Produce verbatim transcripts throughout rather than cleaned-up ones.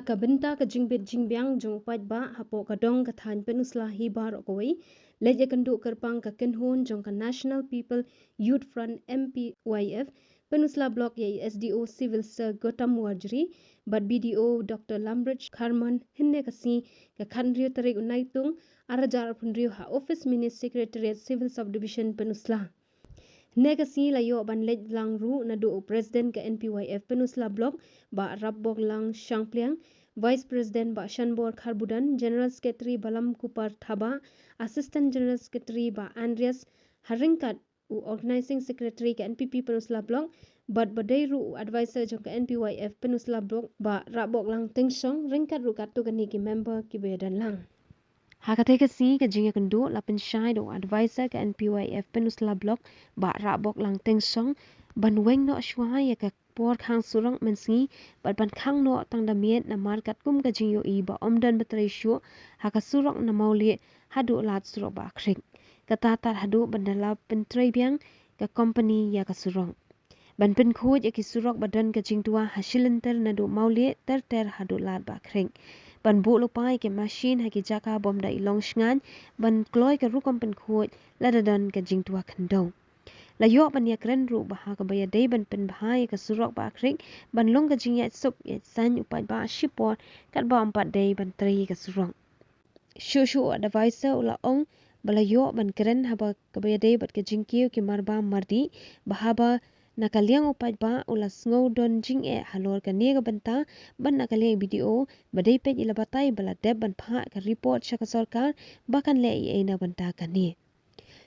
Ka bynta ka jingbit jingbiang jong u paidbah hapoh ka dong ka thaiñ Pynursla hi baroh kawei, leit ïakynduh kyrpang ka kynhun jong ka National People Youth Front, N P Y F, Pynursla Block ïa i S D O Civil Sir Gautam Warjri bad B D O Doctor Lambridge Kharmon hynne ka sngi, ka khathynriew tarik u Naitung arhajar arphew hynriew ha Office Mini Secretariat Civil Subdivision Pynursla. Hynne ka sngi la ïoh ban leit lang ruh naduh u President ka N P Y F Pynursla Block, Bah Rapboklang Shangpliang, Vice President Bah Shanbor Kharbudan, General Secretary Bah Lamkupar Thabah, Assistant General Secretary Bah Andreas, ha ryngkat u Organising Secretary ka N P P Pynursla Block, bad ba dei ruh u advisor jong ka N P Y F Pynursla Block, Bah Rapboklang Tynsong, ryngkat ruh katto katne ki member kiba ïadon lang. Ha katei ka sngi ka jingïakynduh la pynshai da u advisor ka N P Y F Pynursla Block, Bah Rapboklang Tynsong, ban weng noh shuwa ïa ka por khang surok mynsngi bad ban khang noh tang da miet namar katkum ka jingïohi ba ym don ba trei shuh ha ka surok na Mawlieh haduh lad surok Bah Khriek. Kata tad haduh ban da la pyntrei biang ka company ïa ka surok. Ban pynkhuid ïa ki surok ba don ka jingduwai ha shilynter naduh Mawlieh ter ter haduh lad Bah Khriek. Ban buh lypa ïa ki mashin ha ki jaka bym da i long shngaiñ, ban kloi ka rukom pynkhuid lada don ka jingduwai khyndew. La ïoh ban ïakren ruh ba ha kaba ïadei ban pynbha ïa ka surok Bah Khriek, ban long ka jingïaid suk ïaid saiñ u paidbah shipor, katba ym pat dei ban trei ïa ka surok. Shuh shuh u advisor u la ong ba la ïoh ban kren haba kaba ïadei bad ka jingkiew ki marbam mardih, ba haba na ka liang u paidbah u la sngew don jingeh halor kane ka bynta, bad na ka liang B D O ba dei peit i la batai ba la dep ban phah ka report sha ka sorkar ba kan leh ei ei na bynta kane.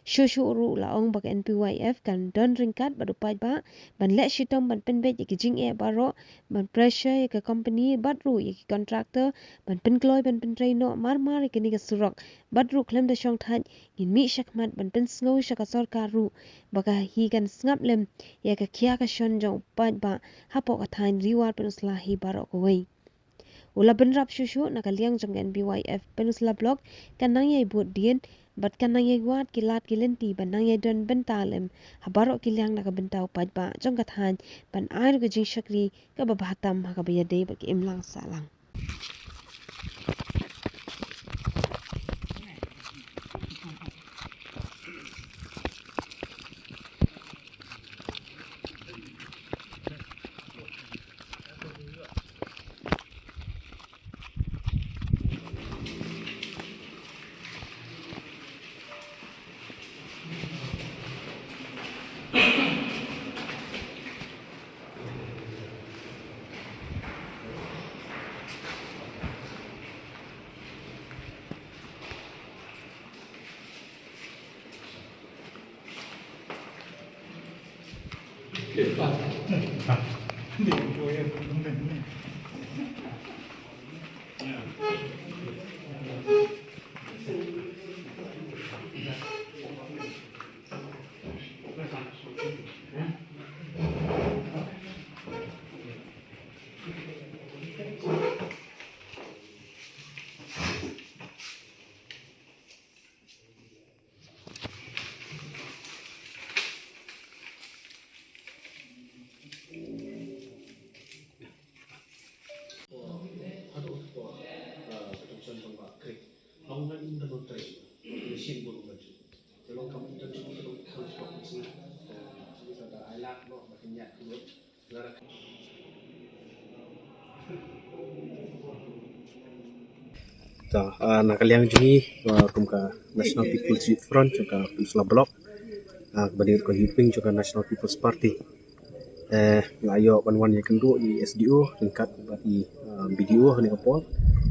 Shuh shuh ruh la ong ba ka N P Y F kan don ryngkat bad u paidbah ban leh shitom ban pynbeit ïa ki jingeh baroh, ban pressure ïa ka company bad ruh ïa ki contractor ban pynkloi ban pyntrei noh mar mar ïa kane ka surok, bad ruh khlem da shong thait ngin mih shakhmat ban pynsngew sha ka sorkar ruh ba ka hi kan sngap lem ïa ka khia ka shon jong u paidbah hapoh ka thaiñ Ri War Pynursla hi baroh kawei. U la bynrap shuh shuh na ka liang jong ka N P Y F Pynursla Block, kan nang ïai bud dien bad kan nang ïai wad ki lad ki lynti ban nang ïai don bynta lem ha baroh ki liang na ka bynta u paidbah jong ka thaiñ, ban ai ruh ka jingshakri kaba bha tam ha kaba ïadei bad ka imlang sahlang. Ta, ah, na ka liang jong ngi, ah, kum ka National People's Youth Front jong ka Pynursla Block, ah, kaba dei ka youth wing jong ka National People's Party. Eh, nga ïoh ban wan ïakynduh ïa i S D O ryngkat bad i, ah, B D O ha kane ka por.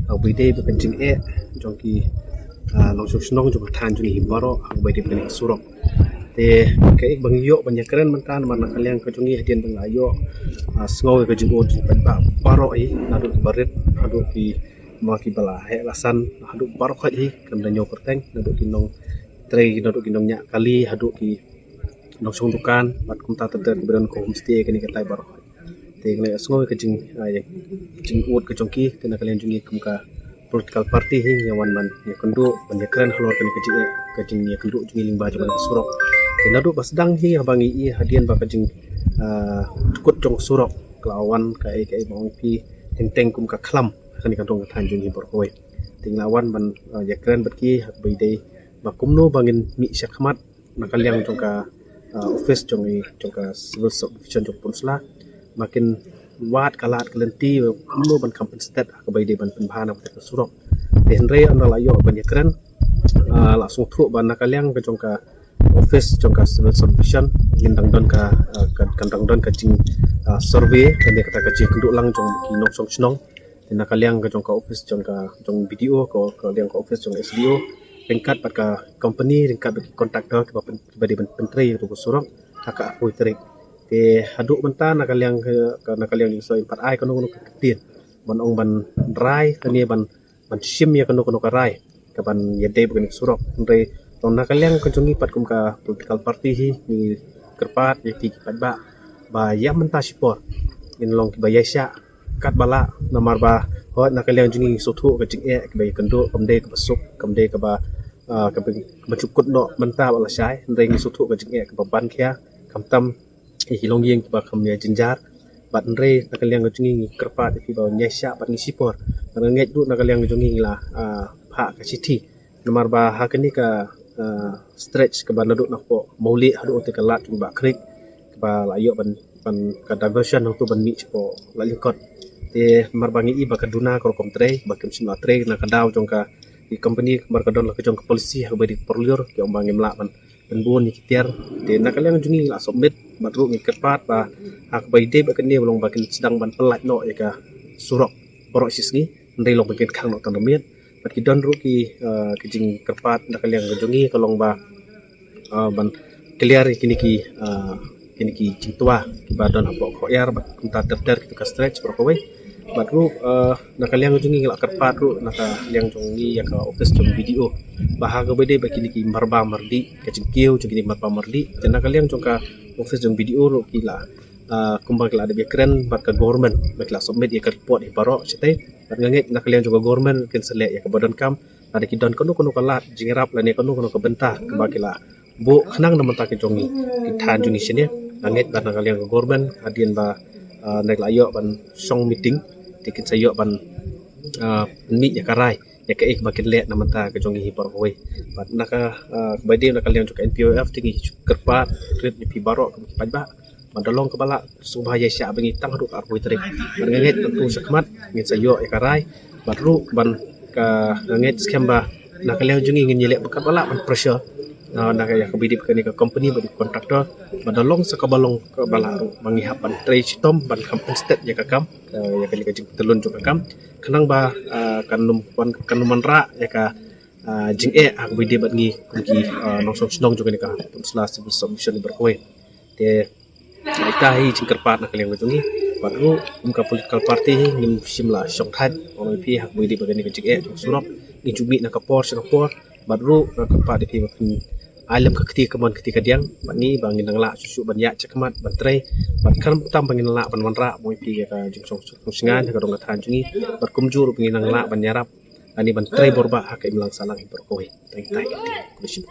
Ah, kaba dei bad ka jingeh jong ki, ah, nongshong shnong jong ka thaiñ jong ngi hi baroh, ah, kaba dei bad kane ka surok. Te kaei ba ngi ïoh ban ïakren mynta namar na ka liang ka jong ngi hadien ba nga ïoh, ah, sngew ïa ka jingud jong ki paidbah baroh hi, naduh ki barit haduh ki, ma kiba la heh la san, haduh baroh hi, khlem da ñiew kyrteng, naduh ki nongtrei, naduh ki nongñiah kali haduh ki nongshong dukan bad kumta ter ter kiba don ka homestay kane katai baroh. Te nga la sngew ïa ka jing, ah, ïa ka jingud ka jong ki, te na ka liang jong ngi kum ka political party hi ngi wan ban ïakynduh ban ïakren halor kane ka jingeh, ka jingïakynduh jong ngi lyngba jong kane ka surok. Te naduh ba sdang hi haba ngi ïohi hadien ba ka jing, ah, dkut jong surok ka la wan kaei kaei ba ong phi teng teng kum ka khlam. kane ka dong ka thaiñ jong ngi baroh kawei. Te nga la wan ban, ah, ïakren bad ki ha kaba ïadei ba kumno ba ngin mih shakhmat na ka liang jong ka, ah, office jong ngi, jong ka Civil Subdivision jong Pynursla, ba kin wad ka lad ka lynti kumno ban compensate ha kaba ïadei ban pynbha na ka surok. Te hynrei ynda la ïoh ban ïakren, ah, la sngewthuh ba na ka liang ka jong ka office jong ka Civil Subdivision ngin dang don ka, ah, ka, kan dang don ka jing, ah, survey, kane kata ka jingïakynduh lang jong ki nongshong shnong. Te na ka liang ka jong ka office jong ka, jong B D O, ka, ka liang ka office jong S D O, ryngkat bad ka company, ryngkat bad ki contractor kiba pyn-, kiba dei ban pyntrei ïa ka surok ha ka arphew tarik. Te haduh mynta na ka liang ka, ka, na ka liang jong ka S D O ym pat ai kano kano ka ktien ban ong ban rai kane ban, ban shim ïa kano kano ka rai kaban ïadei bad kane ka surok. Hynrei tang na ka liang ka jong ngi pat kum ka political party hi, ngi kyrpad ïa phi ki paidbah ba ïa mynta shipor ngin long kiba ïaishah katba lah, namar ba hooid na ka liang jong ngi ngi sngewthuh ka jingeh kaba ïakynduh kam dei kaba suk, kam dei kaba, ah, kaba, kaba jukut noh mynta bad lashai, hynrei ngi sngewthuh ka jingeh kaba ban khia, khamtam ïa ki longïing kiba kham ïa jynjar. Bad hynrei na ka liang ka jong ngi ngi kyrpad ïa phi ba ïaishah bad ngi shipor. Bad nga ngeit ruh na ka liang ka jong ngi ngi la, ah, phah ka shithi. Namar ba ha kane ka, ah, stretch kaba naduh na poh Mawlieh haduh te ka lad jong Bah Krik kaba la ïoh ban, ban ka diversion hangto ban mih shapoh Laitlyngot. Te namar ba ngi i ba ka duna ka rukom trei ba kim shym la trei na ka daw jong ka, ki company, namar ka don la ka jong ka policy ha kaba dei ka por lyiur, ki ong ba ngim lah ban pynbun ïa ki tiar. Te na ka liang jong ngi ngi la submit bad ruh ngi kyrpad ba ha kaba ïadei bad kane ba long ba kin sdang ban pyllait noh ïa ka surok baroh shi sngi, hynrei long ba kin khang noh tang da miet. Bad ki don ruh ki, eh, ki jingkyrpad na ka liang ka jong ngi ka long ba, eh, ban clear ïa kine ki, eh, kine ki jingtwa kiba don hapoh Khrohiar bad kumta ter ter kita ka stretch baroh kawei. Bad ruh, eh, na ka liang jong ngi ngi la kyrpad ruh na ka liang jong ngi ïa ka office jong B D O ba ha kaba ïadei bad kine ki marba mardih, ka jingkiew jong kine ki marba mardih, te na ka liang jong ka office jong B D O ruh ki la, ah, kumba ki la dep ïakren bad ka government ba ki la submit ïa ka report hi baroh shatei. Bad nga ngeit na ka liang jong ka government kin sa leh ïa kaba donkam. Lada ki don kano kano ka lad jingïarap lane kano kano ka bynta kaba ki la buh khnang na bynta ka jong ngi, ki thaiñ jong ngi shane, nga ngeit ba na ka liang ka government hadien ba, ah, ngi la ïoh ban shong meeting, te kin sa ïoh ban, ah, mih ïa ka rai ïa kaei kaba kin leh na bynta ka jong ngi hi baroh kawei. Bad na ka, ah, kaba ïadei na ka liang jong ka N P O F te ngi kyrpad rit ïa phi baroh ki paidbah ban da long kaba lah, sngewbha ïaishah bad ngi tang haduh ka arphew tarik. Bad nga ngeit ban tu shakhmat ngin sa ïoh ïa ka rai. Bad ruh ban ka, nga ngeit skhem ba na ka liang jong ngi ngin ïaleh bad katba lah ban pressure, ah, na ka ïa kaba ïadei bad kane ka company bad ki contractor ba da long sa kaba long kaba lah ruh ba ngi hap ban trei shitom ban compensate ïa ka kam, eh, ïa kane ka jingtyllun jong ka kam, khnang ba, ah, kan ym wan, kan ym wanrah ïa ka, ah, jingeh ha kaba ïadei bad ngi kum ki, ah, nongshong shnong jong kane ka Pynursla Civil Subdivision baroh kawei. Te ita hi jingkyrpad na ka liang ka jong ngi. Bad ruh kum ka political party hi ngim shym la shongthait, ong ïa phi, ha kaba ïadei bad kane ka jingeh jong surok. Ngi ju mih na ka por sha ka por. Bad ruh nga kyrpad ïa phi ba phin ai lem ka kti kamon kti kadiang bad ngi ba ngin nang lah shuh shuh ban ïaid shakhmat ban trei. Bad khamtam ba ngin nang lah ban wanrah, ong ïa phi, ïa ka jingshong, shong shngaiñ ha ka dong ka thaiñ jong ngi. Bad kumjuh ruh ba ngin nang lah ban ïarap lane ban trei bor bha ha ka imlang sahlang hi baroh kawei. Tang ita hi ka kti. Khublei shibun.